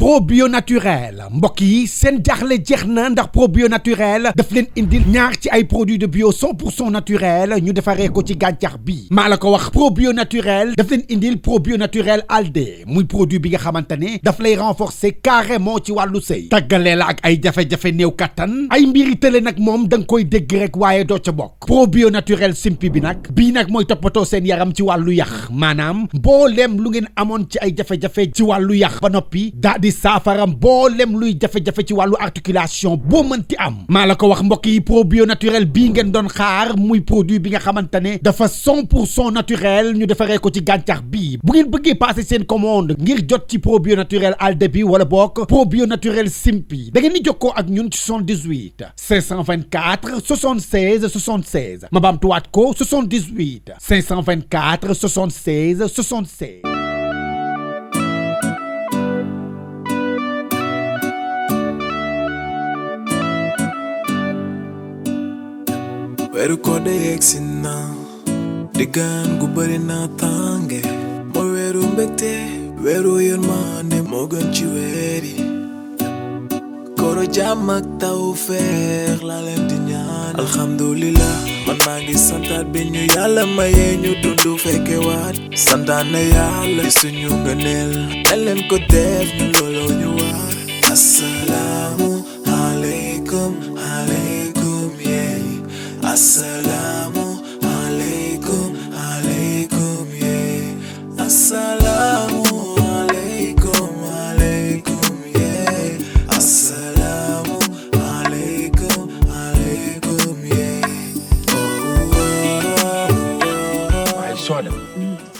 probio naturel mbokk yi seen jaaxle jeex na ndax probio naturel daf leen indil ñaar ci ay produits de bio 100% naturel ñu defaree ko ci gàncax bi maa la ko wax probio naturel daf leen indil probio naturel alde muy produit bi nga xamante ne daf lay renforcer carrément ci wàllu sëy tàggalee la ak ay jafe-jafe néew kattan ay mbiri tële nag moom da nga koy dégg rek waaye doo ca bokk probio naturel simpi bi nag bii nag mooy toppatoo seen yaram ci wàllu yax maanaam mbooleem lu ngeen amoon ci ay jafe-jafe ci wàllu yax ba noppi daa di saafara mbooleem luy jafe-jafe ci wàllu articulation boo mënti am maa la ko wax mbokk yi probio naturel bii ngeen doon xaar muy produit bi nga xamante ne dafa 100% naturel ñu defaree ko ci gàncax bii bu ngeen bëggee passer seen commande ngir jot ci probio naturel alde bi wala bokk probio naturel simpi da ngeen di jokkoo ak ñun ci 78 524 76 76 ma baamtuwaat ko 78 524 76 76. weeru koor de yegsi na diggaan gu bëri na tànge mooy weeru mbégte weeru yërmande moo gën ci weer yi kooro jàmm ak tawfeex laa leen di ñaan alhamdulillah man maa ngi santaat bi ñu yàlla mayee ñu dundu fekke waat santaan na yàlla suñu ngëneel dañ leen ko def ñu looloo ñu waar assalaamu aleykum aleykum yee assalaamu aleykum aleykum yee assalaamu aleykum aleykum yee assalaamu aleykum aleykum yee waaye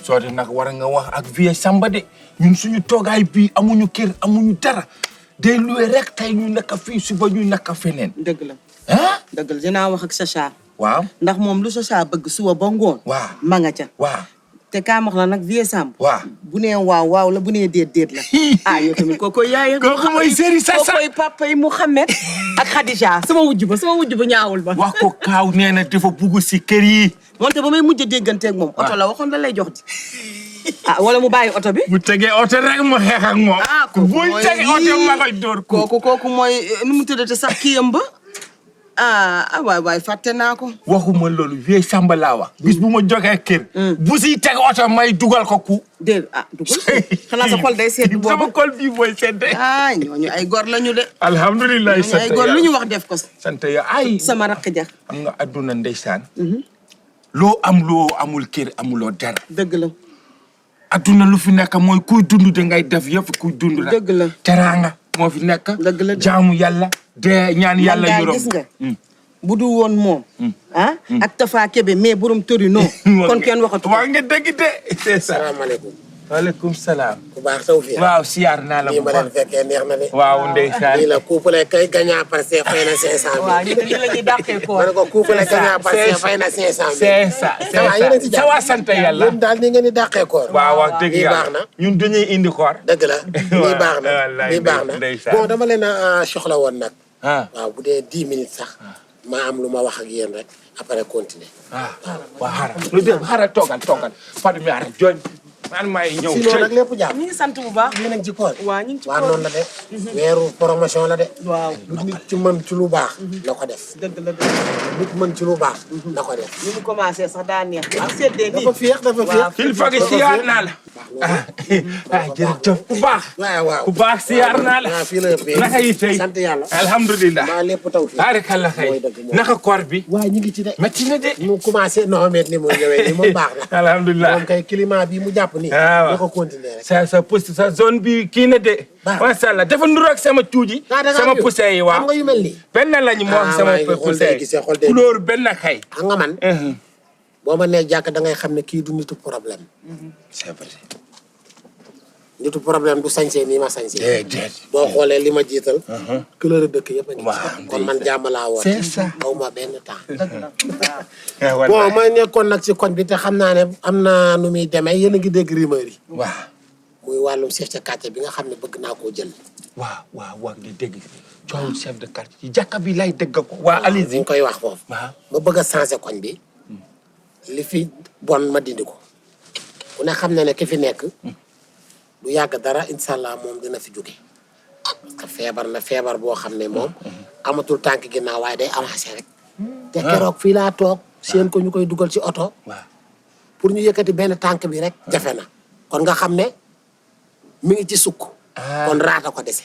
Soda nag war nga wax ak Vieux Samba de ñun suñu toogaay bii amuñu kër amuñu dara day luwe rek tey ñu nekk fii suba ñu nekk feneen. dëgg la ah dëgg la dinaa wax ak Sacha. waaw ndax moom lu Sacha bëgg suba ba ngoon. waaw ma nga ca. waaw te kaa wax la nag Vieux Samb. waaw bu nee waaw waaw la bu nee déet déet la. ah yow tamit kooku yaay. kooku mooy séri Sacha kooku papa yi Mouhamed ak Khadija sama wujj ba ñaawul ba. wax ko kaaw nee na dafa bugg si kër yi. moonte ba may mujj a dégganteeg moom. oto la waxoon da lay jox di. ah wala mu bàyyi oto bi. bu tegee oto rek mu xeex ak moom. ah kooku mooy bu tegee oto ma koy dóor ko. kooku mooy nu mu tuddati sax kii yam ba. waay fàtte naa ko. waxuma loolu Vieux Samba laa wax. bis bu ma jógee kër. bu siy teg oto may dugal ko ku. déedéet dugal xanaa sa xol day sedd boobu. sama xol bii mooy sedd. ñooñu ay góor lañu de. alhamdulilah sant ay góor lu ñu wax def ko. sant ya ay. sama rakk ja. am nga adduna ndeysaan. loo am loo amul kër amuloo dara. dëgg la. adduna lu fi nekk mooy kuy dund da ngay def yëpp kuy dund la. dëgg la teraanga moo fi nekk. dëgg la jaamu yàlla. de ñaan yàlla yoroon gis nga. bu du woon moom. ak Tafa Kebe mais borom Torino. kon kenn waxatu waa nga dëgg de. c'est ça salaamaaleykum. waaleykum salaam. ku baax taw fii. waaw siyaar naa la bu ma leen fekkee neex na de. waaw ndeysaan. lii la couple kay gagnant par see fay na 500 000. waaw ñu la ñuy dàqee ko. ma ne ko couple gagnant par see fay na 500 000. c'est ça c'est ça waa sant yàlla. yéen daal ni ngeen di dàqee koor. waaw wax dëgg yàlla baax na. ñun dañuy indi koor. dëgg la lii baax na lii baax na. bon dama leen a soxla woon nag. waaw bu dee 10 minutes sax. ma am lu ma wax ak yéen rek après continuer. waaw xaaral lu dee xaaral toogal Fatou Mia jooñ man maay ñëw. sinon nag lépp jàpp. ñu ngi sant bu baax. ñu ngi ci koor. waaw ñu ngi ci koor waaw noonu la de. weeru promotion la de. waaw lu nit ci mën ci lu baax. na ko def. dëgg la nit mën ci lu baax. na ko def. ñu ngi commencé sax daa neex. ak seddee nii dafa féex dafa féex. kilifa gi siyaar naa la. jërëjëf ku baax. waaw ku baax siyaar naa la. waaw fii la ëppee. naka yi tey sant yàlla. alhamdulilah. maa lépp taw fii. baarikàlla xëy. naka koor bi. waaw ñu ngi ci de. métti na de. mu commencé non mais ni mu ñëwee nii moom baax na. alhamdulilah moom kay climat bi mu jàpp nii. waaw na ko continuer rek. sa poste sa zone bi kii na de. macha allah dafa ndur ak sama tuuji. sama pousse yi waaw. xam nga yu mel nii. benn lañu moo sama pousse yi. couleur benn kay. xam nga man. boo ma nee jàkk da ngay xam ne kii du nitu problème. c'est vrai. nitu problème du sañsee nii ma sañsee. déedéet. boo xoolee li ma jiital. couleur dëkk yëpp a ngi. waaw kon man jàmm laa woon. c'est ça. aw ma benn temps. waaw. bon ma nekkoon nag ci koñ bi te xam naa ne am na nu muy demee yéen a ngi dégg rumeur yi. waaw. muy wàllum chef de quartier bi nga xam ne bëgg naa koo jël. waaw nga dégg coow chef de quartier ci jàkka bi lay dégg ko. waa Aliou ñu koy wax foofu. waaw ma bëgg a changer koñ bi. li fi bon ma dindi ko. ku ne xam na ne ki fi nekk. du yàgg dara incha allah moom dina fi jóge. parce que feebar na feebar boo xam ne moom amatul tànk ginnaaw waaye day avancé rek te keroog fii laa toog seen ko ñu koy dugal ci oto pour ñu yëkkati benn tànk bi rek jafe na kon nga xam ne mi ngi ci sukk kon raata ko dese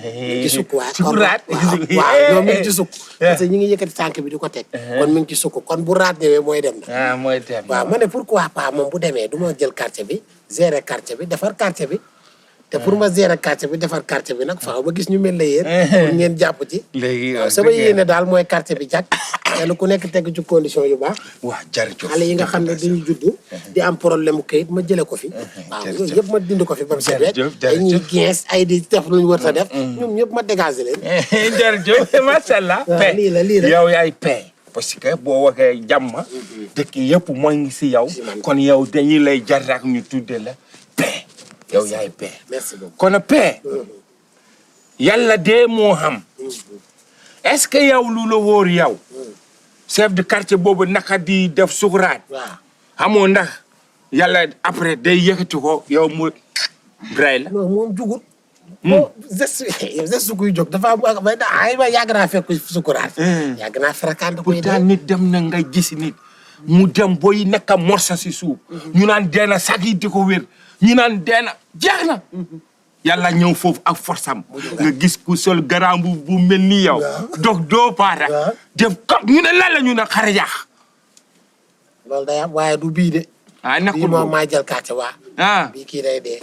mi ngi ci sukk waaye kon waaw ñoom mi ngi ci sukk parce que ñi ngi yëkkati tànk bi di ko teg kon mi ngi ci sukk kon bu raat ñëwee mooy dem na mooy dem waaw ma ne pourquoi pas moom bu demee du ma jël quartier bi gérer quartier bi defar quartier bi te pour ma gérer quartier bi defar quartier bi nag faaw ba gis ñu mel la yéen pour ngeen jàpp ci léegi sama yéene daal mooy quartier bi jàkk kenn ku nekk teg ci condition yu baax waaw jërëjëf xale yi nga xam ne dañuy juddu di am problème kayit ma jële ko fi waaw yooyu yëpp ma dindi ko fi ba mu set wecc ay ñuy gens ay di def lu ñu war a def ñoom ñëpp ma dégagé leen jërëjëf macha allah lii la yow yaay paix parce que boo waxee jàmm dëkk yëpp mooy ngi si yow kon yow dañuy lay jar ak ñu tudde la paix yow yaay paix merci beaucoup kon paix yàlla de moo xam est-ce que yow lu la wóor yow chef de quartier boobu naka di def sukuraat xamoo ndax yàlla après day yëkkati ko yow mu bray la non moom jugut geste kuy jóg dafa ay ma yàgg naa fekk sukuraat yàgg naa fréquente koy pourtant nit dem na nga gis nit mu dem boy nekk morsa si suuf ñu naan deena sag yi di ko wér ñu naan deena jeex na yàlla ñëw foofu ak force am nga gis ku sol garam bu mel ni yow dog doo paata def comme ñu ne lan la ñu ne xar yaax loolu day am waaye du bii de nekkul bii moom maa jël kàcce waa bii kii day dee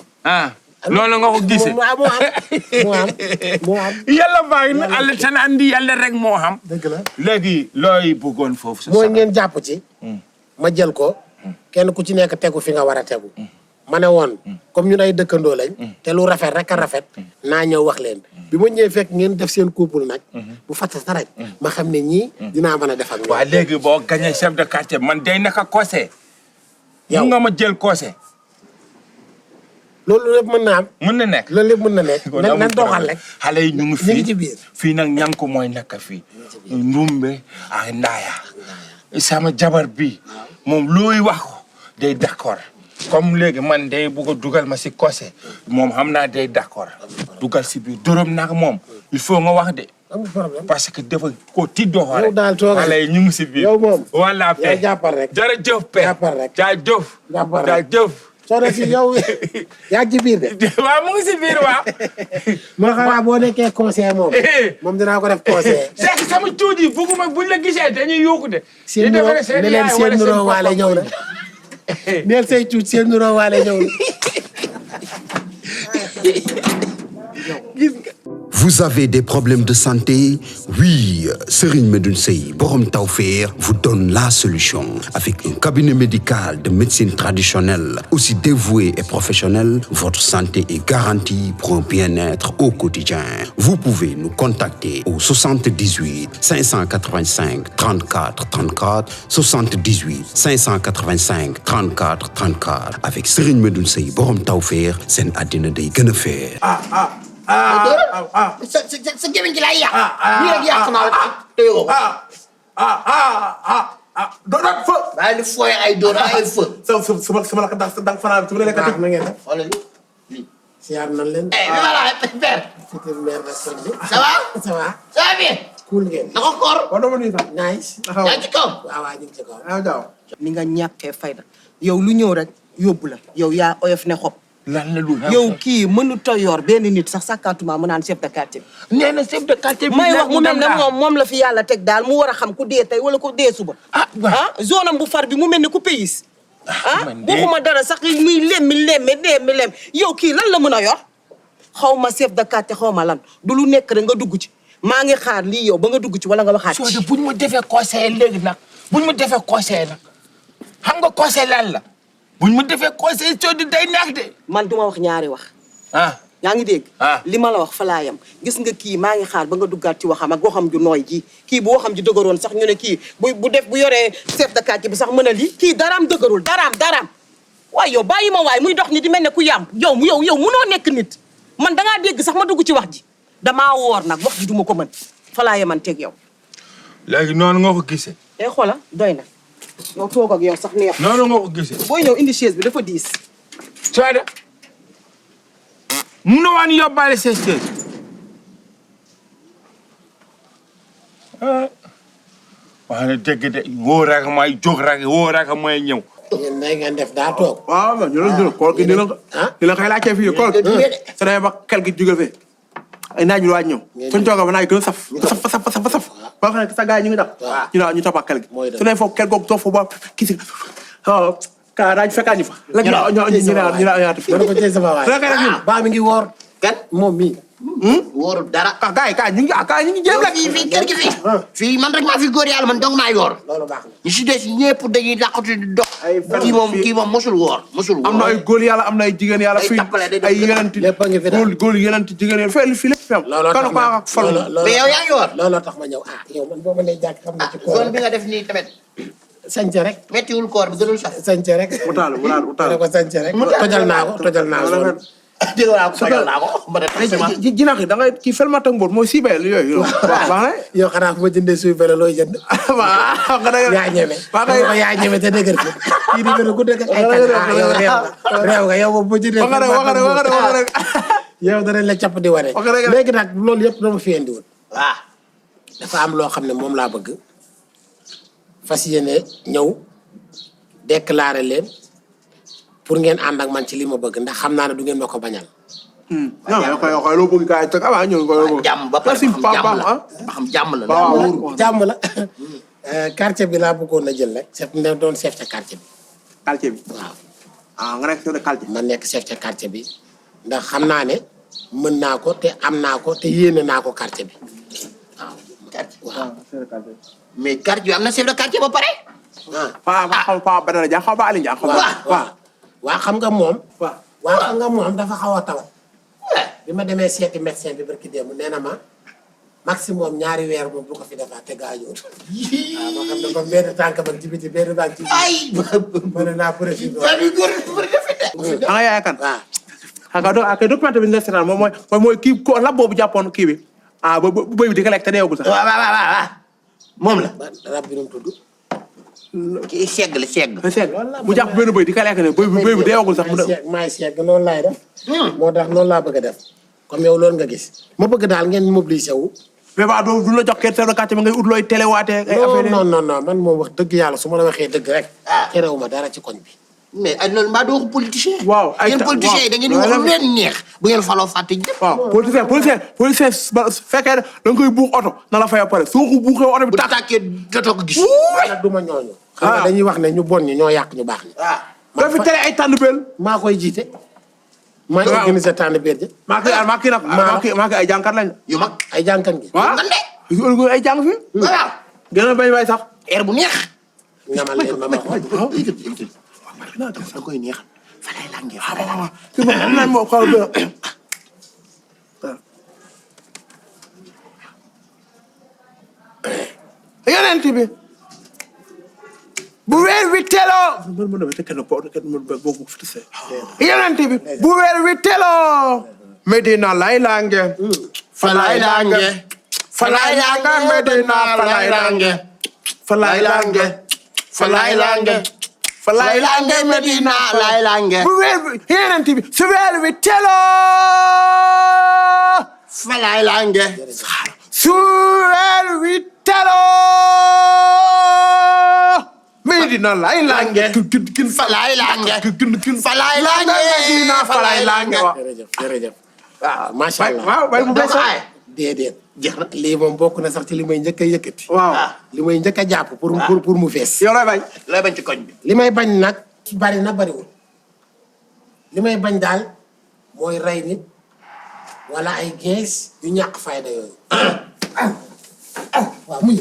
loolu nga ko gisee moo am yàlla baax na àll tan andi yàlla rek moo xam dëgg la léegi looy bëggoon foofu mooy ngeen jàpp ci ma jël ko kenn ku ci nekk tegu fi nga war a tegu ma ne woon comme ñun ay dëkkandoo lañ te lu rafet rek a rafet naa ñëw wax leen bi ma ñëwee fekk ngeen def seen couple nag bu fatta sa rek ma xam ne ñii dinaa mën a def ak ñoom waaw léegi boo gagné chef de quartier man day naka conseil yow nga ma jël conseil loolu lépp mën na am mën na nekk loolu lépp mën na nekk nan doxal rek xale yi ñu ngi fii ci biir fii nag ñan ko mooy nekk fii ndumbe ak ndaaya sama jabar bi moom looy wax ko day d'accord comme léegi man day bugg a dugal ma si kose moom xam naa day d'accord dugal si biir dërëm nag moom il faut nga wax de amul problème parce que dafa ko tiddoo yow daal toogal xale yi ñu ngi si biir yow moom wala pe jàppal rek jërëjëf pe jàppal rek jaajëf jaajëf soxna si yow yaa ngi ci biir de waaw mu ngi si biir waaw ma xanaa boo nekkee conseil moom dinaa ko def conseil c'est que sama tuuti bugguma buñ la gisee dañuy yóoku de seen nuroo waale ñëw na neel say tuut seen nuroo waale ñëw na Vous avez des problèmes de santé? Oui, Serigne Medoune Sey Borom Tawfekh vous donne la solution. Avec un cabinet médical de médecine traditionnelle, aussi dévoué et professionnel, votre santé est garantie pour un bien-être au quotidien. Vous pouvez nous contacter au 78 585 34 34, 78 585 34 34. Avec Serigne Medoune Sey Borom Tawfekh, seen àddina day gën a feer. sa gémmiñ gi laay yàq nii rek yàq naa la téye ko doon fë bàyyi di fooye ay doon ay fë sama la dang fanaan su ma nekk na ngeen def xoolal lii siyaar nan leen père fitir mère na son bi ça va bien cool ngeen na ko koor wa dama nuyu sax nice yaa ci kaw waaw ñu ngi ci kaw ni nga ñàkkee fayda yow lu ñëw rek yóbbu la yow yaa oyof ne xob lan la lu yow kii mënut a yor benn nit sax sàkkaatuma mu naan chef de quartier bi. nee na chef de quartier bi may wax mu mel ne moom la fi yàlla teg daal mu war a xam ku dee tey wala ku dee suba. zone am bu far bi mu mel ni ku pays. waxuma dara sax muy lem yow kii lan la mën a yor. xaw ma chef de quartier xaw ma lan du lu nekk rek nga dugg ci maa ngi xaar lii yow ba nga dugg ci wala nga waxaat ci. soo de buñ ma defee conseil léegi nag buñ ma defee conseil nag xam nga conseil lan la. buñ mu defee conseil soo di day neex de. man duma wax ñaari wax. yaa ngi dégg. li ma la wax fa laa yam gis nga kii maa ngi xaar ba nga duggaat ci waxam ak waxam ju nooy ji kii bu waxam ji dëgëroon sax ñu ne kii bu yoree chef de quartier bi sax mën a lii kii daraam dëgërul daraam. waaye yow bàyyi ma waay muy dox ni di mel ne ku yàmb yow munoo nekk nit man dangaa dégg sax ma dugg ci wax ji damaa woor nag wax ji duma ko mën fa laa yamanteeg yow. léegi noonu nga ko gisee. xoola doy na. yow toog ak yow sax neex. noonu nga ko gisee. booy ñëw indi chaise bi dafa diis. Soda. munoo waan yóbbaale sa chaise. wax na dëgg de woo rek may jóg rek woo rek may ñëw. yéen nay ngeen def daa toog. waaw man ñu la jël kool gi ni la koy laajtee fii kool sa demee ba kel gi jóge fee ay naaj bi waaj ñëw suñ tooga ba naaj gën a saf ba xam ne sa gars yi ñu ngi daf ñu topp ak kel gi su ne foofu kel googu toog foofu ba kii si ka daaj fekkaa ñu fa ñu ñaata fi ko tey sama waay baa mi ngi woor kan moom mii wóorul dara. gars yi ñu ngi jéem rek fii kër gi fii man rek maa fi góor yàlla man dong maa yor. loolu baax na ñu si des ñëpp dañuy laqatu di dox. kii moom mosul woor mosul woor. am na ay góor yàlla am na ay jigéen yàlla fii ay yeneen lépp a ngi fi daal góor yeneen jigéen yàlla fii lépp fi am mais yow yaa ngi woor. looloo tax ma ñëw yow man boo ma lay jàkk xam na ci koor zone bi nga def nii tamit. sànce rek méttiwul koor bi gënul sax. sànce rek utaal ko sànce rek tojal naa ko dégg naa ko tojal naa ko. jinax yi da ngay kii felmat ak mboot mooy sibeel yooyu baax na yow xanaa fu ma jëndee suy bere looy jënd yaa ñeme yaa ñeme te dëgër ko kii di gën a ku dëgër ay yow réew nga yow boobu ma jëndee wax rek yow danañ la capp di wane léegi nag loolu yëpp dama fi indi woon waaw dafa am loo xam ne moom laa bëgg fas yéene ñëw déclaré leen pour ngeen ànd ak man ci li ma bëgg ndax xam naa ne du ngeen ma ko bañal. non koy loo bëgg kaay teg avant ñëw koy jàmm ba pare xam jàmm la. jàmm la quartier bi laa bëggoon a jël rek. chef ne doon chef ca quartier bi. quartier bi waaw. nga nekk chef de quartier. ma nekk chef ca quartier bi ndax xam naa ne mën naa ko te am naa ko te yéene naa ko quartier bi waaw. waaw mais quartier bi am na chef de quartier ba pare. Paa Badara Dia xaw ma Aliou Dia xaw ma. waa xam nga moom. waa xam nga moom dafa xaw a tawat. bi ma demee seeti médecin bi barki démb nee na ma maximum ñaari weer moom bu ko fi defaat te gaañoo. waaw ma xam ne comme benn tànk ba ci biti benn tànk ci biti. ay mën naa profité. nga yaay kan. waaw. xam nga document bi ñu la seetaan moom mooy kii ko lab boobu jàppoon kii bi bu bëy bi di ko lekk te deewagul sax. waaw moom la. rab bi nu mu tudd. kii segg la segg. bu jàpp benn bëy di ko lekk ne bëy bi deewagul sax. maay segg noonu laay def. moo tax noonu laa bëgg a def. comme yow loolu nga gis. ma bëgg daal ngeen mobiliser wu. mais ba du la jox kenn chef de quartier bi ngay ut looy téléwaatee. ay affaire non man moom wax dëgg yàlla su ma la waxee dëgg rek. terewuma dara ci koñ bi. mais ay loolu mbaa doo wax politicien. waaw ay yéen politiciens yi da ngeen di wax lu leen neex bu ngeen faloo fàtte ñëpp. waaw politicien ba fekkee da nga koy buux oto na la fay a pare soo ko buuxee oto bi bu tàkkee dootoo ko gis. wala du ma ñooñu. xam nga dañuy wax ne ñu bon ñi ñoo yàq ñu baax ñi. da fi tere ay tànn beel. maa koy jiite. maa ngi organisé tànn beel ji. maa kii ay jànkat lañ. yu mag ay jànkat gi. waaw ay jàng fi. waaw. gën a bay sax. air bu neex. ñamal leen ma xool. da koy neexal fa lay langee fa lay waaw kii moom xam naa moo xaw a yonent bi bu weer wi teloo yonent bi bu weer wi teloo Medina lay lange fa lay lange fa lay lange Medina fa lay lange fa lay lange fa lay lange fa lay lange Medina lay lange bu weer wi yonent bi su weer wi teloo fa lay lange su weer wi teloo Medina lay lange kin fa lay lange kin fa lay lange Medina fa lay lange jërëjëf waaw macha allah waaw bay bu bees déedéet jeex na lii moom bokk na sax ci li may njëkk a yëkkati. waaw li may njëkk a jàpp pour mu fees. yow lay bañ. lay bañ ci koñ bi. li may bañ nag bari na bariwul li may bañ daal mooy rey nit wala ay gees yu ñàkk fayda yooyu. waaw muy.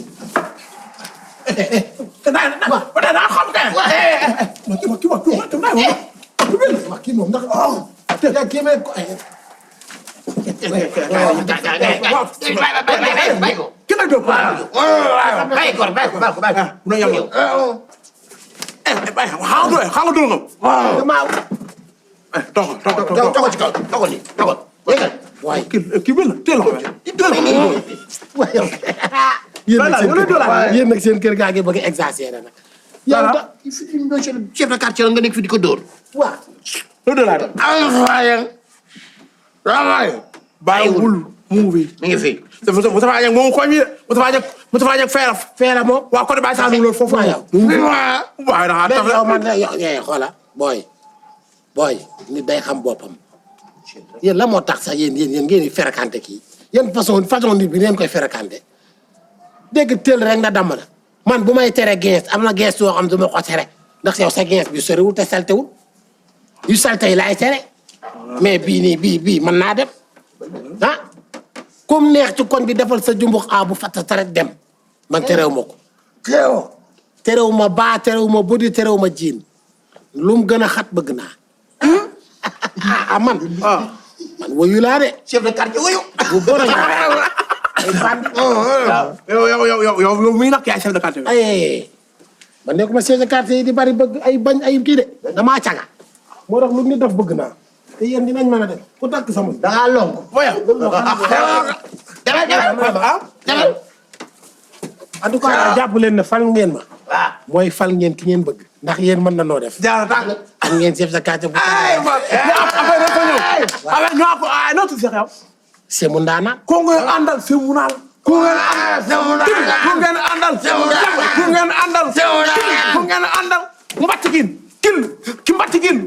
kii moom ndax kii may ko bay ko. ki la jóg bay ko mun na yàlla xam nga dul nga togo ci kaw togo ni togo waaye kii bi la teel yéen nag seen kër gaa ngi bëgg a exagéré nag. yow da chef de quartier la nga nekk fi di ko dóor. waaw. bàyyiwul mu ngi fi. mi ngi fi. Moustapha Niang moom koñ bi de Moustapha Niang feela moom waa côté Baye Saloum loolu foofu la yow. waaye da ngaa taf yow man yow xoola booy nit day xam boppam yéen la moo tax sax yéen ngeen di fréquenté kii yéen façon nit bi ngeen koy fréquenté dégg teel rek nga damm na man bu may tere gens am na gens yoo xam du ma ko tere ndax yow sa gens bi soriwul te saltewul yu salte yi laay tere mais bii mën naa dem ah comme neex ci koñ bi defal sa jumbux bu fattata rek dem man terew ma ko terew ma baa terew ma buddi terew ma jiin lu mu gën a xat bëgg naa man woyu laa de chef de quartier woyu. bu bon yow mii nag yaay chef de quartier bi. man nekkuma chef de quartier yi di bari bëgg ay bañ ay kii de damaa caga moo tax lu nit def bëgg naa te yéen dinañ mën a def ku takk sama da ngaa lonk. demal. en tout cas jàpp leen ne fal ngeen ma. mooy fal ngeen ki ngeen bëgg. ndax yéen mën na noo def. jaara tànk. am ngeen chef de quartier bu. noo tudd Cheikh yow. Semu Ndaana. ko ngeen àndal Semu Ndaana. ku ngeen àndal. mbàcc gin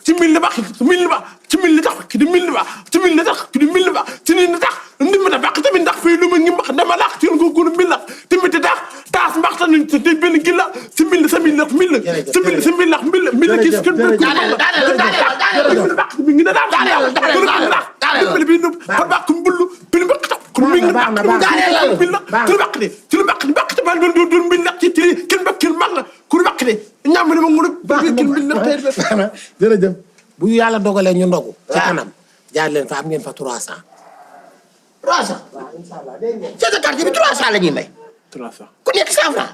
ci mil li ba tax ki di mil li ba ci ni tax ndimmi tax tamit ndax fii lu ma ngi mbax dama laax ci ko gunu mil la tamit tax taas mbax tan ci benn gi la ci mil gis ko mi ngi daal bi no ko bak mbullu bi mbak tax ko mi ngi bak ci bak ci bal do mil la ci tri ken bakil mag la ku bak de ñam ni ma ngulu ken mil la jërëjëf bu yàlla dogalee ñu ndogu ci kanam jaar leen fa am ngeen fa 300 waaw inshallah dégg nga. chef de quartier bi 300 la ñuy may. 300 ku nekk 100 francs.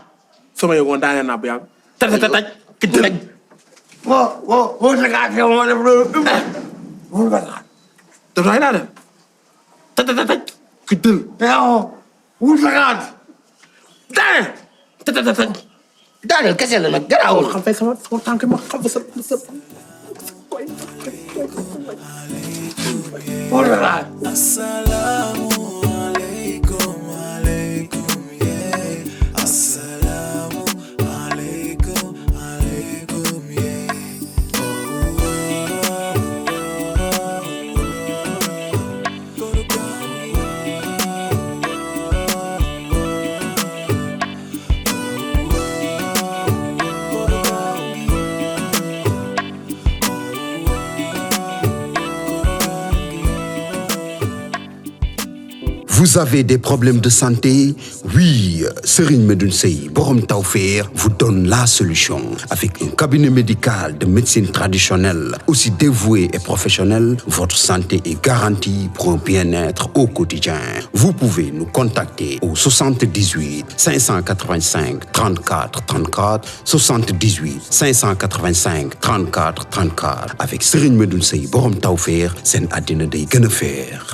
sama yow daane naa bu yàgg. taj ki dëj. boo sa quartier moo def loolu. wóor nga laal. dafay naa dem. taj ki dël. wul sa quartier. daane. daaneel kese la nag garaawul. xam fay sama tànk ma xam fa sa koy. wul sa quartier. Assalamu alaikum, yeah. Assalamu alaikum, yeah. Vous avez des problèmes de santé? Oui, Serigne Medoune Sey Borom Tawfekh vous donne la solution. Avec un cabinet médical de médecine traditionnelle, aussi dévoué et professionnel, votre santé est garantie pour un bien-être au quotidien. Vous pouvez nous contacter au 78 585 34 34, 78 585 34 34. Avec Serigne Medoune Sey Borom Tawfekh, seen àddina day gën a feex.